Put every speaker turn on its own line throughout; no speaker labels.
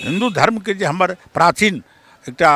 हिन्दू धर्मके जे हमर प्राचीन एकटा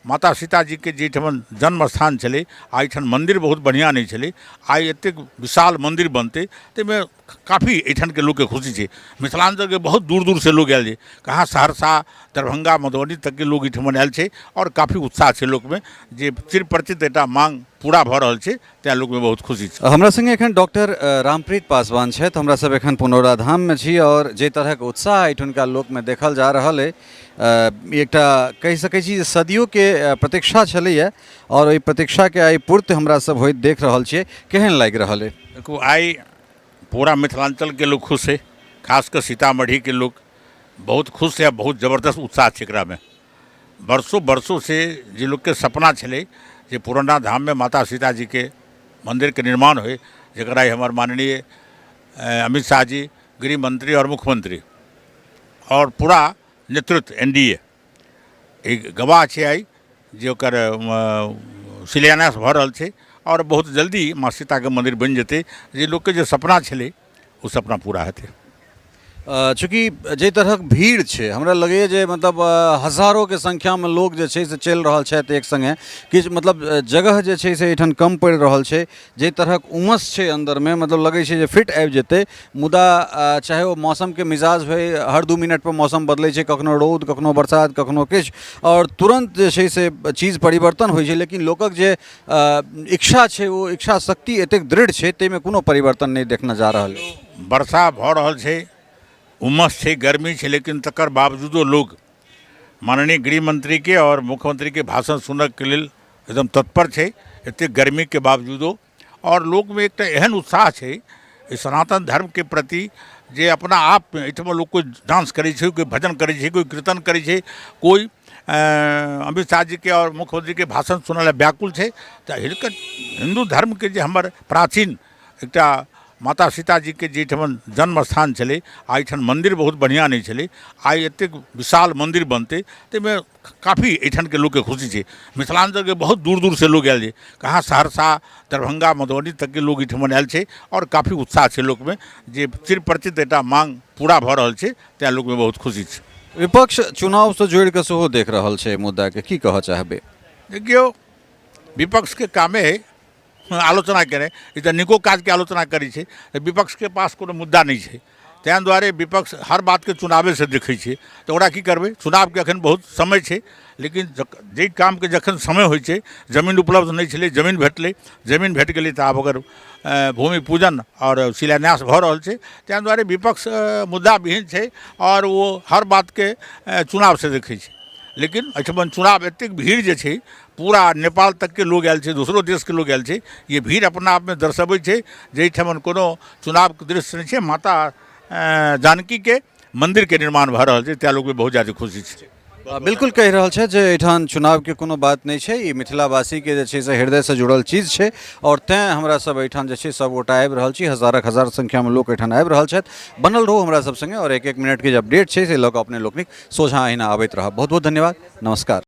माता सीताजीके जाहिठाम जन्म स्थान छलै, आ एहिठाम मन्दिर बहुत बढ़िआँ नहि छलै, आइ एतेक विशाल मन्दिर बनतै ताहिमे काफी एहिठामके लोकके खुशी छै। मिथिलाञ्चलके बहुत दूर दूरसँ लोक आयल छै, कहाँ सहरसा, दरभङ्गा, मधुबनी तकके लोक एहिठाम आयल छै आओर काफी उत्साह छै लोकमे जे चिरपरिचित एकटा माँग पूरा भऽ रहल छै, तैँ लोकमे बहुत खुशी छै।
हमरा सङ्गे एखन डॉक्टर रामप्रीत पासवान छथि। हमरा सब एखन पुनौरा धाममे छी आओर जाहि तरहक उत्साह एहिठुनका लोकमे देखल जा रहल अइ, एकटा कहि सकै छी जे सदियोके प्रतीक्षा छलैए आओर ओहि प्रतीक्षाके आइ पूर्ति हमरा सब होइत देख रहल छियै। केहन लागि रहल अइ?
देखू, आइ पूरा मिथिलाञ्चलके लोक खुश छै, खास कऽ सीतामढ़ीके लोक बहुत खुश छै आ बहुत जबरदस्त उत्साह छै एकरामे। वर्षों वर्षों से जे लोकके सपना छलै जे पुरना धाममे माता सीताजीके मन्दिरके निर्माण होइ, जकर आइ हमर माननीय अमित शाह जी गृह मंत्री आओर मुख्यमंत्री आओर पूरा नेतृत्व एन डी ए एक गवाह छै आइ जे ओकर शिलान्यास भऽ रहल छै आओर बहुत जल्दी माँ सीताके मन्दिर बनि जेतै। जे लोकके जे सपना छलै ओ सपना पूरा हेतै।
चूँकि जाहि तरहक भीड़ छै, हमरा लगैए जे मतलब हजारोके संख्यामे लोक जे छै से चलि रहल छथि एक सङ्गे, किछु मतलब जगह जे छै से एहिठाम कम पड़ि रहल छै। जाहि तरहक उमस छै अन्दरमे, मतलब लगै छै जे फिट आबि जेतै, मुदा चाहे ओ मौसमके मिजाज होइ, हर 2 मिनटपर मौसम बदलै छै, कखनो रौद, कखनो बरसात, कखनो किछु, आओर तुरन्त जे छै से चीज परिवर्तन होइ छै, लेकिन लोकक जे इच्छा छै ओ इच्छा शक्ति एतेक दृढ़ छै, ताहिमे कोनो परिवर्तन नहि देखना जा रहल अछि।
वर्षा भऽ रहल छै, उमस छै, गर्मी छै, लेकिन तकर बावजूदो लोक माननीय गृह मंत्रीके आओर मुख्यमंत्रीके भाषण सुनऽके लेल एकदम तत्पर छै एतेक गर्मीके बावजूदो। आओर लोकमे एकटा एहन उत्साह छै एहि सनातन धर्मके प्रति जे अपना आपमे एहिठाम लोक कोइ डांस करै छै, कोइ भजन करै छै, कोइ कीर्तन करै छै, कोइ अमित शाह जीके आओर मुख्यमंत्रीके भाषण सुनऽ लए व्याकुल छै। तऽ हिनकर हिन्दू धर्मके जे हमर प्राचीन एकटा माता सीताजीके जाहिठाम जन्म स्थान छलै, आ एहिठाम मन्दिर बहुत बढ़िआँ नहि छलै, आइ एतेक विशाल मन्दिर बनतै ताहिमे काफी एहिठामके लोकके खुशी छै। मिथिलाञ्चलके बहुत दूर दूरसँ लोक आयल छै, कहाँ सहरसा, दरभङ्गा, मधुबनी तकके लोक एहिठाम आयल छै आओर काफी उत्साह छै लोकमे जे चिरपरिचित एकटा माँग पूरा भऽ रहल छै, तैँ लोकमे बहुत खुशी छै।
विपक्ष चुनावसँ जोड़ि कऽ सेहो देख रहल छै एहि मुद्दाके, की कहऽ चाहबै?
देखियौ, विपक्षके कामे हइ आलोचना केनाइ, ई तऽ नीको काजके आलोचना करै छै। तऽ विपक्षके पास कोनो मुद्दा नहि छै, ताहि दुआरे विपक्ष हर बातके चुनावेसँ देखै छै। तऽ ओकरा की करबै, चुनावके एखन बहुत समय छै, लेकिन जाहि कामके जखन समय होइ छै, जमीन उपलब्ध नहि छलै, जमीन भेटलै, जमीन भेट गेलै तऽ आब ओकर भूमि पूजन आओर शिलान्यास भऽ रहल छै। ताहि दुआरे विपक्ष मुद्दा विहीन छै आओर ओ हर बातके चुनावसँ देखै छै। लेकिन एहिठमन चुनाव एतेक भीड़ जे छै, पूरा नेपाल तकके लोग आयल छै, दोसरो देशके लोग आयल छै, ये भीड़ अपना आपमे दर्शबै छै जे एहिठमन कोनो चुनावके दृश्य नहि छै, माता जानकीके मन्दिरके निर्माण भऽ रहल छै, तैँ लोकमे बहुत ज्यादे खुशी छै।
बिल्कुल कहि रहल छथि जे एहिठाम चुनावके कोनो बात नहि छै, ई मिथिलावासीके जे छै से हृदयसँ जुड़ल चीज छै आओर तैँ हमरा सब एहिठाम जे छै सबगोटा आबि रहल छी, हजारक हजार संख्यामे लोक एहिठाम आबि रहल छथि। बनल रहू हमरा सब सङ्गे आओर एक एक मिनटके जे अपडेट छै से लऽ कऽ अपने लोकनिक सोझाँ अहिना अबैत रहब। बहुत बहुत धन्यवाद, नमस्कार।